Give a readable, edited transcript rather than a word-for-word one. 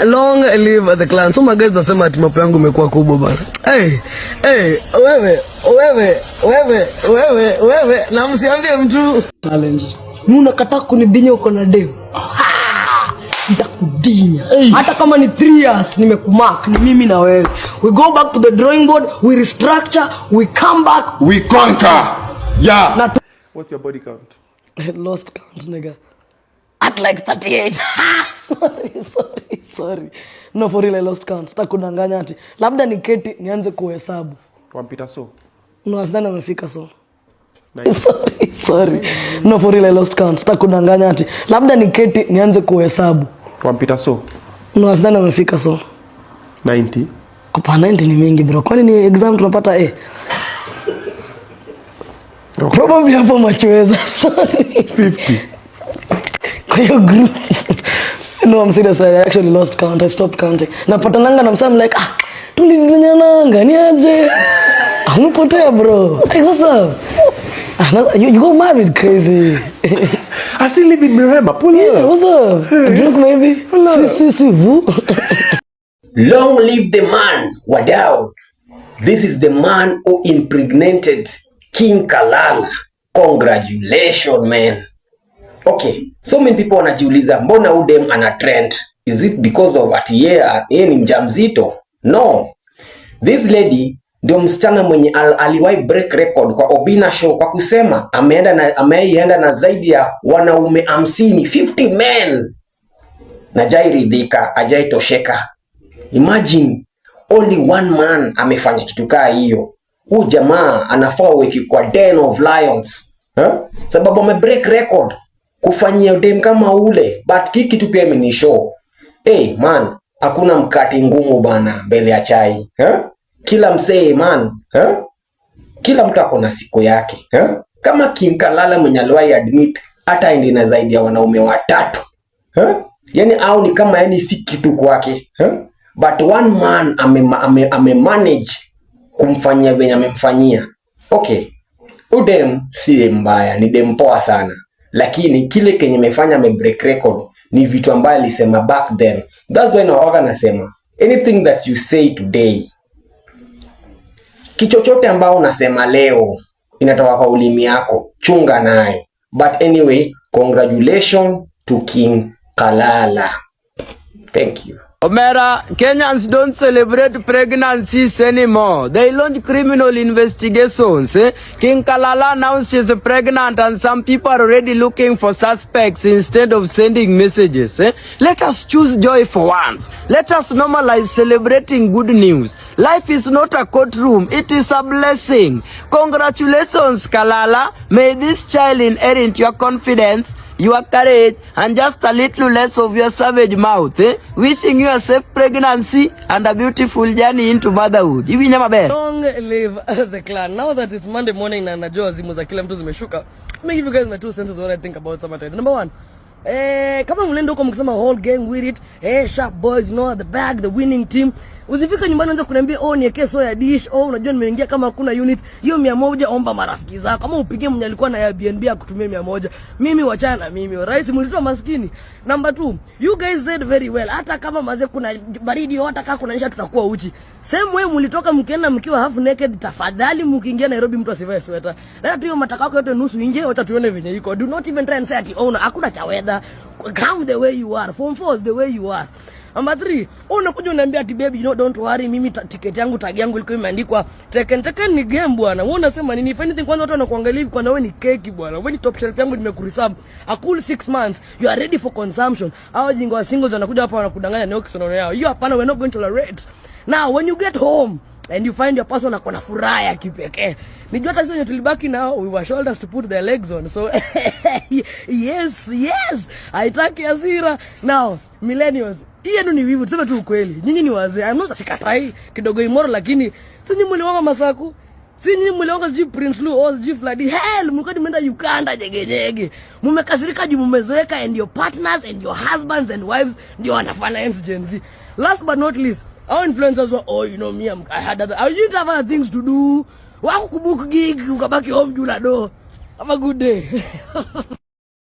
Long live the clan. So my guys, nasema ati mapo yangu imekuwa kubwa bana. Hey, hey, wewe, wewe, wewe, wewe, wewe, na msiambie mtu. Challenge. Mimi unakataa kunidinya, uko na dem. Nitakudinya. Hata kama ni 3 years nimekumark, ni mimi na wewe. We go back to the drawing board, we restructure, we come back. We conquer. Yeah. Na What's your body count? I lost count, nigga. At like 38. Sorry, sorry, sorry. No, for real, I lost count. Sita kudanganya ati. Labda niketi nianze kuhesabu. Wampita so. No, sidhani amefika so. Nice. Sorry, sorry. No, for real, I lost count. Sita kudanganya ati. Labda niketi nianze kuhesabu. Wampita so. No, sidhani amefika so. 90. Hapana, 90 ni mingi, bro. Kwani ni exam tunapata A? Probably hapo machweza. Sorry. 50. Kwa hiyo group. No, I'm serious. I actually lost count. I stopped counting. Napatananga na msee, I'm like, "Ah, tulilinyananga ni aje? Ah, umepotea, bro. Hey, what's up? Ah, no, you got married, crazy." I still live in Mirema. Pull Yeah, up. What's up? A drink maybe? Sui, sui, sui, vous? Long live the man, wadau. This is the man who impregnated King Kalala. Congratulations, man. Okay, so many people wanajiuliza mbona udem ana trend? Is it because of ati yeye ni mjamzito? No. This lady ndio msichana mwenye aliwahi break record kwa Obina Show kwa kusema ameienda na zaidi ya wanaume 50, 50 men, na hajairidhika, hajaitosheka. Imagine only one man amefanya kitu kaa hiyo. Huu jamaa anafaa uweke kwa den of lions, huh? Sababu ame break record kufanyia dem kama ule, but hii kitu pia imenishow. Hey man, hakuna mkate ngumu bana mbele ya chai, eh? Kila msee, man, eh? Kila mtu ako na siku yake, eh? Kama King Kalala mwenye aliwahi admit hata aende na zaidi ya wanaume watatu, eh? Yani au ni kama yani si kitu kwake, eh? But one man ame manage kumfanyia venye amemfanyia. Okay, udem si mbaya, ni dem poa sana, lakini kile kenye imefanya ame break record ni vitu ambayo alisema back then. That's why nawaga nasema anything that you say today, kichochote ambao unasema leo inatoka kwa ulimi yako, chunga nayo. But anyway, congratulations to King Kalala. Thank you. Omera, Kenyans don't celebrate pregnancies anymore. They launch criminal investigations. Eh? King Kalala announced she's pregnant and some people are already looking for suspects instead of sending messages. Eh? Let us choose joy for once. Let us normalize celebrating good news. Life is not a courtroom. It is a blessing. Congratulations, Kalala. May this child inherit your confidence, your courage, and just a little less of your savage mouth. Eh? Wishing you a safe pregnancy and a beautiful journey into motherhood. Hivi nyama be. Long live the clan. Now that it's Monday morning na najua zimu za kila mtu zimeshuka, let me give you guys my two cents on what I think about summertime. Number one, kama mlienda huko mkisema whole gang with it, sharp boys, the bag, the winning team. Usifika nyumbani uanze kuniambia, "Oh, niekee so ya dish, oh, unajua nimeingia kama hakuna unit." Hiyo 100 omba marafiki zako. Kama upigie mwenye alikuwa na Airbnb akutumie 100. Mimi wachana na mimi. Rais mlitoa maskini. Number two, you guys said very well. Hata kama maze kuna baridi, hata kama kunanyesha, tutakuwa uchi. Same way mlitoka mkienda mkiwa half naked, tafadhali mkiingia Nairobi mtu asivae sweta. Leta tu hiyo mataka yako yote nusu nje, wacha tuone venye iko. Do not even try and say ati, oh, hakuna cha weather. Come the way you are. Form 4 is the way you are. Number 3, unakuja unaniambia ati, "Baby, don't worry, mimi ticket yangu, tag yangu ilikuwa imeandikwa Tekken." Tekken ni game, bwana. Wewe unasema nini? If anything, kwanza watu wanakuangalia hivi kwanza wewe ni keki, bwana. Wewe ni top shelf yangu, nimekureserve. A cool 6 months. You are ready for consumption. Hao jingo wa singles wanakuja hapa wanakudanganya ni kisonono yao. Hiyo hapana, we're not going to tolerate. Now, when you get home and you find your person ako na furaha ya kipekee. Nijua hata sisi wenye tulibaki nao, we were shoulders to put their legs on. So yes. Haitaki hasira. Now, millennials, hii yenu ni wivu, tuseme tu ukweli. Nyinyi ni wazee. I'm not, sikatai kidogo immoral, lakini si nyinyi mliwanga Masaku? Si nyinyi mliwanga sijui Prince Lu au sijui Fladi? Hell, mlikuwa nimeenda Uganda jegejege. Mmekasirika juu mmezoeka and your partners and your husbands and wives ndio wana finance Gen Z. Last but not least, our influencers were, "Oh, you know me, I had other, I didn't have other things to do." Wako kubook gig ukabaki home juu la do. Have a good day.